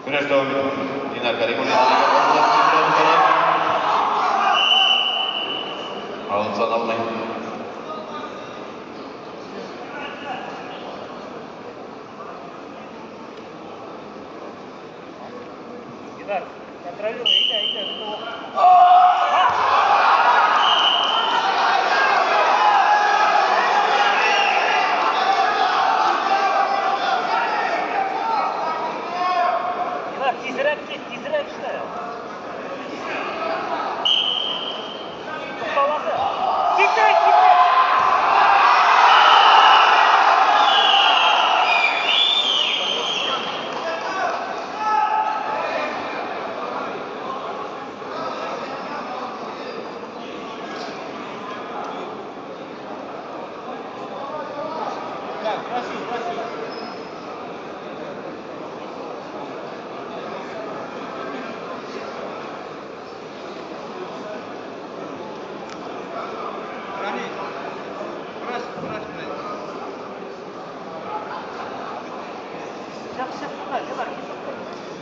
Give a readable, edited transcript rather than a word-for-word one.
Көрәш дәвам итә. Динар Каримуллин. Раунд саналмый. Динар, контролируй, әйдә, әйдә. Динар, тизрәк кит, тизрәк эшлә. Тукталасы. Китрәк, китрәк. Так, проси, проси. Рамиль, брось, брось, брось. Жакшы, жакшы, Динар, кит.